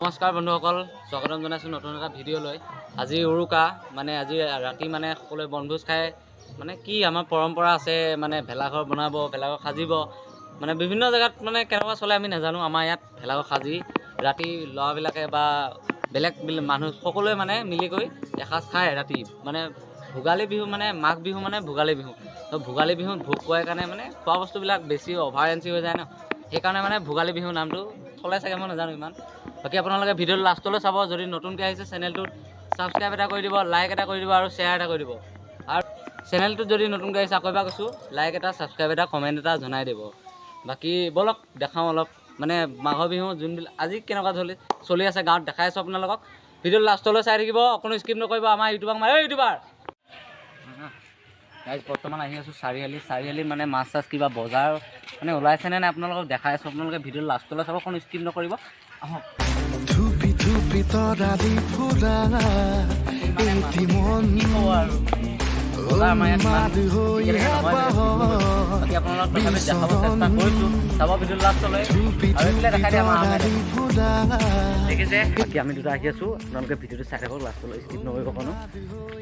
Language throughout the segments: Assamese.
নমস্কাৰ বন্ধুসকল, স্বাগতম জনাইছোঁ নতুন এটা ভিডিঅ' লৈ। আজি উৰুকা, মানে আজি ৰাতি মানে সকলোৱে বনভোজ খায়। মানে কি আমাৰ পৰম্পৰা আছে, মানে ভেলাঘৰ বনাব, ভেলাঘৰ সাজিব। মানে বিভিন্ন জেগাত মানে কেনেকুৱা চলে আমি নাজানো। আমাৰ ইয়াত ভেলাঘৰ সাজি ৰাতি ল'ৰাবিলাকে বা বেলেগ মানুহ সকলোৱে মানে মিলি কৰি এসাঁজ খায় ৰাতি। মানে ভোগালী বিহু মানে মাঘ বিহু মানে ভোগালী বিহু। তো ভোগালী বিহুত ভোগ খোৱাৰ কাৰণে মানে খোৱা বস্তুবিলাক বেছি অভাৰ এঞ্চি হৈ যায় ন, সেইকাৰণে মানে ভোগালী বিহু নামটো থ'লে চাগে, মই নাজানো ইমান। বাকী আপোনালোকে ভিডিঅ'টো লাষ্টলৈ চাব। যদি নতুনকৈ আহিছে চেনেলটোত ছাবস্ক্ৰাইব এটা কৰি দিব, লাইক এটা কৰি দিব আৰু শ্বেয়াৰ এটা কৰি দিব। আৰু চেনেলটোত যদি নতুনকৈ আহিছে, আকৌ এবাৰ কৈছোঁ, লাইক এটা, ছাবস্ক্ৰাইব এটা, কমেণ্ট এটা জনাই দিব। বাকী ব'লক দেখাওঁ অলপ মানে মাঘৰ বিহু যোনবিলাক আজি কেনেকুৱা চলি চলি আছে গাঁৱত, দেখাই আছোঁ আপোনালোকক। ভিডিঅ'টো লাষ্টলৈ চাই থাকিব, অকণো স্কিপ নকৰিব। আমাৰ ইউটিউবাৰ, এই ইউটিউবাৰ গাইজ, বৰ্তমান আহি আছোঁ চাৰিআলি। চাৰিআলিত মানে মাছ চাছ কিবা বজাৰ মানে ওলাইছেনে নাই আপোনালোকক দেখাই আছোঁ। আপোনালোকে ভিডিঅ'টো লাষ্টলৈ চাব, অকণো স্কিপ নকৰিব। আহক। থুপি থুপি তৰালি ফুৰা মানে এটি মন কি ক'ব আৰু, বজাৰ আমাৰ ইয়াত ইমান উন্মাদ হৈ এতিয়ালৈকে নহয় চাগে। বাকী আপোনালোকক তথাপি দেখাব চেষ্টা কৰিছোঁ, চাব ভিডিঅ' লাষ্টলৈ। থুপি আৰু এইফালে থুপি দেখাই দিয়ে আমাৰ তৰালি ফুৰা। দেখিছে। বাকী আমি দুটা আহি আছোঁ। আপোনালোকে ভিডিঅ'টো চাই থাকক লাষ্টলৈ, স্কিপ নকৰিব কোনো।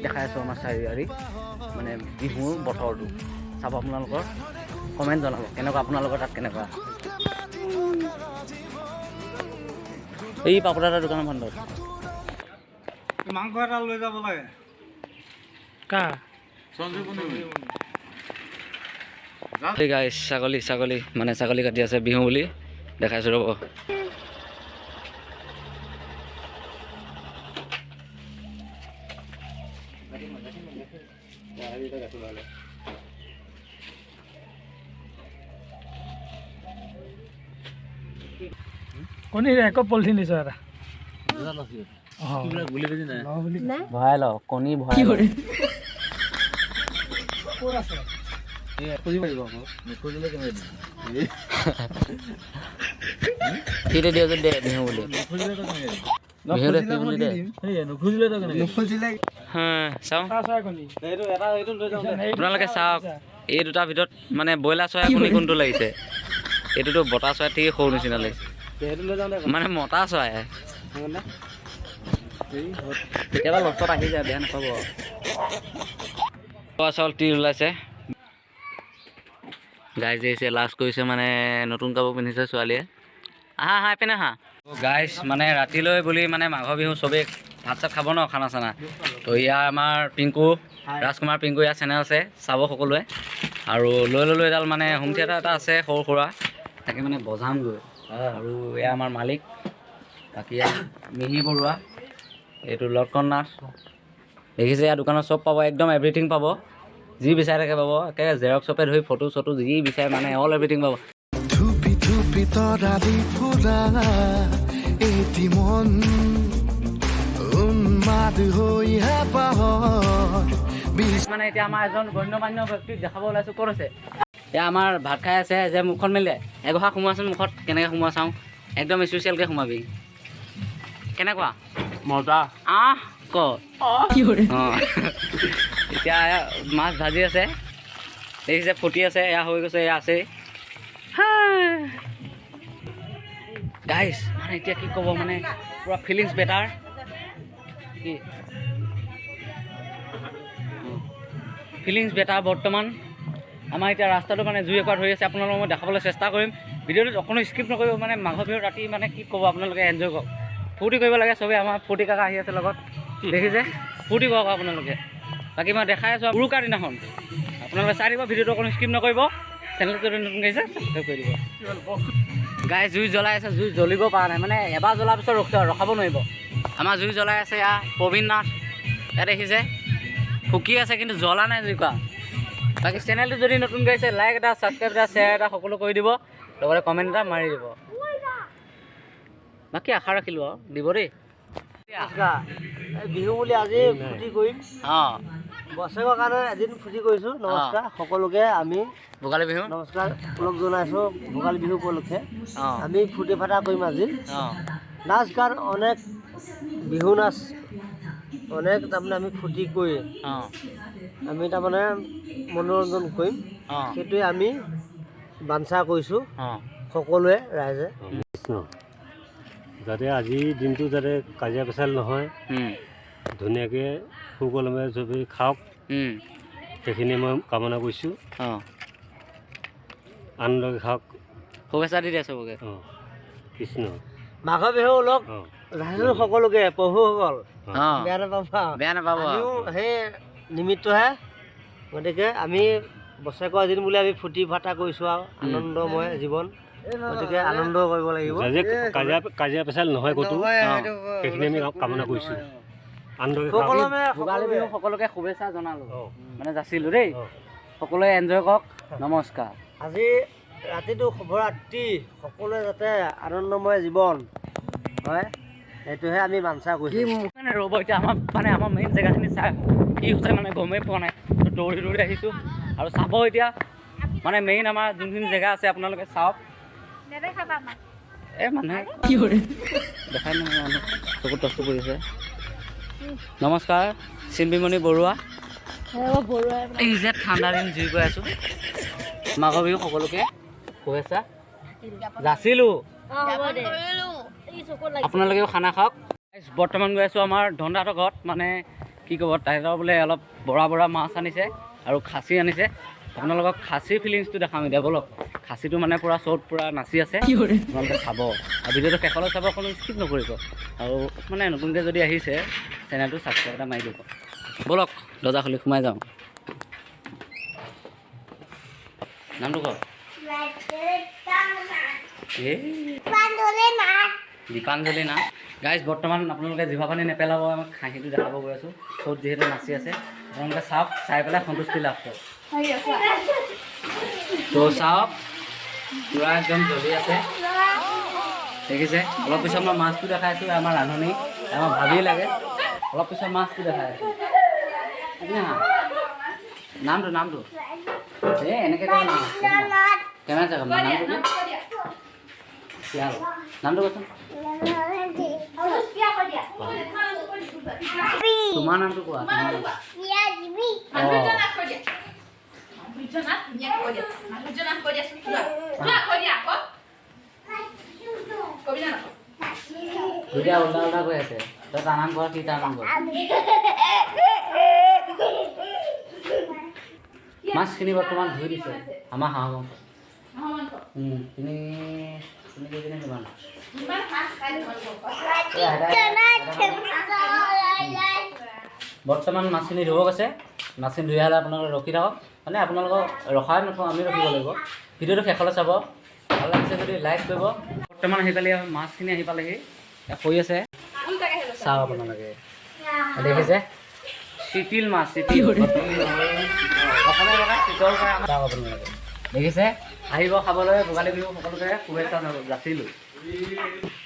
দেখাই আছোঁ আমাৰ চাৰিআলি মানে বিহুৰ বতৰটো চাব। আপোনালোকৰ কমেণ্ট জনাব কেনেকুৱা, আপোনালোকৰ তাত কেনেকুৱা। এই পাপৰা এটা দোকানৰ বন্ধ। মাংস এটা লৈ যাব লাগে। কা গাইছ, ছাগলী ছাগলী মানে ছাগলী কাটি আছে বিহু বুলি, দেখাইছোঁ ৰ'ব। কণী আকৌ পলিথিন দিছ এটা। ভৰাই ল, কণী ভৰাই ল। ক'ত আছে? ফ্ৰীতে দিয় যদি দে, বিহু বুলি বিহুতে ফ্ৰী বুলি দে। হা, চাওঁ। চৰাই কণী। আপোনালোকে চাওক, এই দুটাৰ ভিতৰত মানে ব্ৰইলাৰ চৰাই কণী কোনটো লাগিছে? এইটোতো বতা চৰাই ঠিক সৰু নিচিনা লাগিছে, মানে মতা চৰাই। কেতিয়াবা লছত আহি যায়, বেয়া নাপাব। আচল তিল ওলাইছে গাইজ, আহিছে লাজ কৰিছে, মানে নতুন কাপোৰ পিন্ধিছে ছোৱালীয়ে। আহা আহা, এইপিনে আহা। গাইজ, মানে ৰাতিলৈ বুলি মানে মাঘৰ বিহু চবেই ভাত চাত খাব ন, খানা চানা। তো ইয়াৰ আমাৰ পিংকু ৰাজকুমাৰ পিংকু, ইয়াৰ চেনেল আছে, চাব সকলোৱে। আৰু লৈ ল'লোঁ এডাল, মানে হোম থিয়েটাৰ এটা আছে সৰু সুৰা, তাকে মানে বজামগৈ। আৰু এয়া আমাৰ মালিক, বাকী ইয়াৰ মিহি বৰুৱা, এইটো লটকন নাথ। দেখিছে, ইয়াৰ দোকানত চব পাব, একদম এভৰিথিং পাব, যি বিচাৰে তাকে পাব। একে জেৰক্স চপে ধৰি ফটো চটো যি বিচাৰে, মানে অল এভৰিথিং পাব। থুপি থুপি তৰালি ফুৰা এটি মন উন্মাদ হৈ হেঁপাহৰ মানে এতিয়া আমাৰ এজন গণ্যমান্য ব্যক্তিক দেখাব ওলাইছোঁ। ক'ত আছে? এতিয়া আমাৰ ভাত খাই আছে যে, মুখখন মেলি এঘৰা সোমোৱাচোন মুখত, কেনেকৈ সোমোৱা চাওঁ। একদম স্পেচিয়েলকৈ সোমাবি। কেনেকুৱা? মজা। আহ ক। অঁ, এতিয়া মাছ ভাজি আছে, দেখিছে, ফুটি আছে। এয়া হৈ গৈছে, এয়া আছেই গাইছ। মানে এতিয়া কি ক'ব, মানে পূৰা ফিলিংছ বেটাৰ। কি ফিলিংছ বেটাৰ বৰ্তমান। আমাৰ এতিয়া ৰাস্তাটো মানে জুই একুৰা ধৰি আছে, আপোনালোকক মই দেখাবলৈ চেষ্টা কৰিম। ভিডিঅ'টোত অকণো স্কিপ নকৰিব। মানে মাঘৰ বিহুৰ ৰাতি মানে কি ক'ব, আপোনালোকে এনজয় কৰক, ফূৰ্তি কৰিব লাগে চবেই। আমাৰ ফূৰ্তি কাকা আহি আছে লগত, দেখিছে, ফূৰ্তি কৰক আপোনালোকে। বাকী মই দেখাই আছোঁ উৰুকাৰ দিনাখন, আপোনালোকে চাই দিব ভিডিঅ'টো, অকণো স্কিপ নকৰিব। চেনেলটো যদি নতুন আহিছে ছাবস্ক্ৰাইব কৰি দিব। গাই জুই জ্বলাই আছে, জুই জ্বলিব পৰা নাই, মানে এবাৰ জ্বলাৰ পিছত ৰখাব নোৱাৰিব। আমাৰ জুই জ্বলাই আছে এয়া প্ৰবীণ নাথ, ইয়াত দেখিছে ফুকি আছে কিন্তু জ্বলা নাই জুইকুৰা। বাকী চেনেলটো যদি নতুন আহিছে, লাইক এটা, ছাবস্ক্ৰাইব এটা, শ্বেয়াৰ এটা সকলো কৰি দিব, লগতে কমেণ্ট এটা মাৰি দিব। বাকী আশা ৰাখিলোঁ আৰু দিব দেই। বিহু বুলি আজি ফূৰ্তি কৰিম। বছৰেকৰ কাৰণে এদিন ফূৰ্তি কৰিছোঁ। নমস্কাৰ সকলোকে, আমি ভোগালী বিহু নমস্কাৰ ওলগ জনাইছোঁ ভোগালী বিহু উপলক্ষে। আমি ফূৰ্তি ফাৰ্তা কৰিম আজি। নাচ গান অনেক, বিহু নাচ অনেক, তাৰমানে আমি ফূৰ্তি কৰি আমি তাৰমানে মনোৰঞ্জন কৰিম। সেইটোৱে আমি বাঞ্ছা কৰিছোঁ সকলোৱে ৰাইজে। যাতে আজিৰ দিনটো যাতে কাজিয়া পেচাল নহয়, ধুনীয়াকৈ সুকলমে চবেই খাওক, সেইখিনি মই কামনা কৰিছোঁ। আনন্দকৈ খাওক। শুভেচ্ছা দি দিয়া চবকে। অঁ, কৃষ্ণ। মাঘ বিহু ওলক যাচিছোঁ সকলোকে, প্ৰভুসকল, বেয়া নাপাব। বেয়া নাপাব। আমিও সেই নিমিত্তহে, গতিকে আমি বছৰেকৰ দিন বুলি আমি ফূৰ্তি ফাৰ্তা কৰিছোঁ আৰু আনন্দময় জীৱন, গতিকে আনন্দ কৰিব লাগিব। যাতে কাজিয়া পেচাল নহয় ক'তো, সেইখিনি আমি কামনা কৰিছোঁ। আনন্দকৈ খাওক। সুকলমে ভোগালী বিহু সকলোকে শুভেচ্ছা জনালোঁ, মানে যাচিলোঁ দেই। সকলোৱে এনজয় কৰক। নমস্কাৰ। আজি ৰাতিটো শুভৰাত্ৰি, সকলোৱে যাতে আনন্দময় জীৱন হয়, সেইটোহে আমি বাঞ্ছা কৰিছোঁ। মানে ৰ'ব, এতিয়া আমাৰ মানে আমাৰ মেইন জেগাখিনি চাই কি হৈছে মানে গমেই পোৱা নাই, দৌৰি দৌৰি আহিছোঁ। আৰু চাব এতিয়া মানে মেইন আমাৰ যোনখিনি জেগা আছে আপোনালোকে চাওক। এই মানুহে দেখাই নহয়, মানুহ চকুত টচটো পৰি আছে। নমস্কাৰ, চিম্পিমণি বৰুৱা। এই যে ঠাণ্ডা দিন জুই গৈ আছোঁ। মাঘ বিহু সকলোকে শুভেচ্ছা যাচিলোঁ। আপোনালোকেও খানা খাওক। বৰ্তমান গৈ আছোঁ আমাৰ ধন্দাহঁতৰ ঘৰত। মানে কি ক'ব, তাহাঁতৰ বোলে অলপ বৰা বৰা মাছ আনিছে আৰু খাচী আনিছে। আপোনালোকক খাচীৰ ফিলিংছটো দেখাম এতিয়া, ব'লক। খাচীটো মানে পূৰা চ'ত পূৰা নাচি আছে, আপোনালোকে চাব আৰু ভিডিঅ'টো শেষলৈ চাব, কোনো স্কিপ নকৰিব। আৰু মানে নতুনকৈ যদি আহিছে চেনেলটো ছাবস্ক্ৰাইব এটা মাৰি দিব। ব'লক, দৰ্জা খুলি সোমাই যাওঁ। নামটো কওক। এই দীপাঞ্জলি নাথ। গাইজ, বৰ্তমান আপোনালোকে জিভা পানী নেপেলাব, আমাক খাহীটো দেখাব গৈ আছোঁ। চ'ত যিহেতু নাচি আছে, আপোনালোকে চাওক, চাই পেলাই সন্তুষ্টি লাভ কৰক। তো চাওক, পূৰা একদম জ্বলি আছে, দেখিছে। অলপ পিছত মই মাছটো দেখাই আছোঁ। আমাৰ ৰান্ধনি, আমাৰ ভাবি লাগে। অলপ পিছত মাছটো দেখাই আছোঁ। নামটো নামটো এই এনেকৈ কেমেৰা চাব। নামটো কি? শিয়াল। নামটো কোৱাচোন। তোমাৰ নামটো কোৱা। তোমাৰ দুইটা উল্টা উল্টা কৈ আছে। তই তাৰ নাম কোৱা, কি তাৰ নাম কোৱা। মাছখিনি বৰ্তমান ধুই দিছে আমাৰ হাঁহ মাংস। তিনি তিনি কেজি নে কিমান? বৰ্তমান মাছখিনি ধুব গৈছে। মাছখিনি ধুই আহিলে আপোনালোকে ৰখি থাকক, মানে আপোনালোকক ৰখাই নথওঁ, আমি ৰখিব লাগিব। ভিডিঅ'টো শেষলৈ চাব, ভাল লাগিছে যদি লাইক কৰিব। বৰ্তমান আহি পালে মাছখিনি আহি পালেহি, হৈ আছে, চাওক আপোনালোকে, দেখিছে চিতিল মাছ, চিতিল অসমীয়া ভাষাত চিতল কয়। চাওক আপোনালোকে, দেখিছে। আহিব খাবলৈ, ভোগালী বিহু সকলোকে শুভেচ্ছা যাচিলোঁ।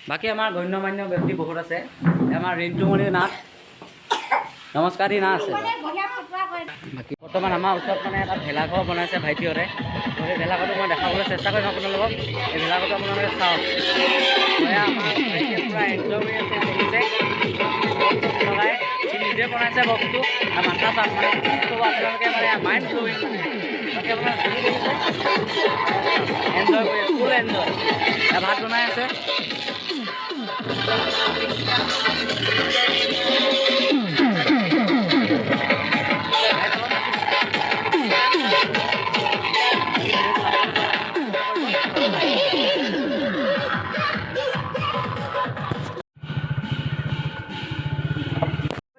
বাকী আমাৰ গণ্যমান্য ব্যক্তি বহুত আছে। আমাৰ ৰিণ্টুমণি নাথ, নমস্কাৰ দি না আছে। বাকী বৰ্তমান আমাৰ ওচৰত মানে এটা ভেলাঘৰ বনাইছে ভাইটিহঁতে। সেই ভেলাঘৰটো মই দেখাবলৈ চেষ্টা কৰিম আপোনালোকক। এই ভেলাঘৰটো আপোনালোকে চাওক। আমাৰ ভাইটিয়ে পূৰা এনজয় কৰি আছে, দেখিছে লগাই সি নিজে বনাইছে বক্সটো। আৰু মাথা চাওক, মানে কি ক'ব আপোনালোকে, মানে মাইণ্ড ব্ল'য়িং। বাকী আপোনাৰ এনজয় কৰি, ফুল এনজয়। ভাত বনাই আছে।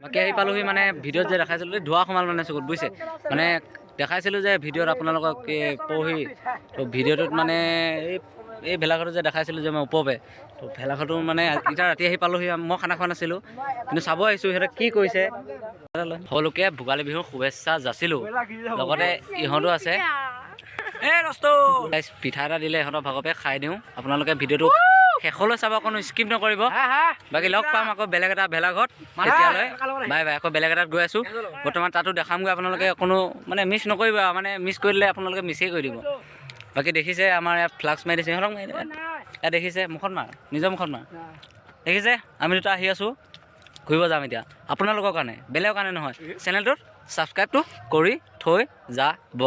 বাকী আহি পালোহি, মানে ভিডিঅ'ত যে দেখাইছিলোঁ ধোঁৱা সোমাল মানে চকুত, বুজিছে। মানে দেখাইছিলোঁ যে ভিডিঅ'ত আপোনালোকক পৰহি, তো ভিডিঅ'টোত মানে এই ভেলাঘৰটো যে দেখাইছিলোঁ যে মই ওপৰতে, তো ভেলাঘৰটো মানে এতিয়া ৰাতি আহি পালোহি। মই খানা খোৱা নাছিলোঁ, কিন্তু চাব আহিছোঁ সিহঁতে কি কৰিছে। সকলোকে ভোগালী বিহুৰ শুভেচ্ছা যাচিলোঁ, লগতে ইহঁতো আছে। পিঠা এটা দিলে ইহঁতৰ ভাগপে খাই দিওঁ। আপোনালোকে ভিডিঅ'টো শেষলৈ চাব, কোনো স্কিপ নকৰিব। বাকী লগ পাম আকৌ বেলেগ এটা ভেলাঘৰত, তেতিয়ালৈ বাই বাই। আকৌ বেলেগ এটাত গৈ আছোঁ বৰ্তমান, তাতো দেখামগৈ। আপোনালোকে কোনো মানে মিছ নকৰিব, মানে মিছ কৰি দিলে আপোনালোকে মিছেই কৰি দিব। বাকী দেখিছে আমাৰ ইয়াত ফ্লাক্স মাৰি দিছে ইহঁতক, ইয়াত দেখিছে, মুখত মাৰ, নিজৰ মুখত মাৰ। দেখিছে আমি দুটা আহি আছোঁ, ঘূৰিব যাম এতিয়া আপোনালোকৰ কাৰণে, বেলেগৰ কাৰণে নহয়। চেনেলটোত ছাবস্ক্ৰাইবটো কৰি থৈ যাব।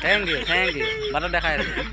Thank you, thank you. বাটত দেখাই আছোঁ।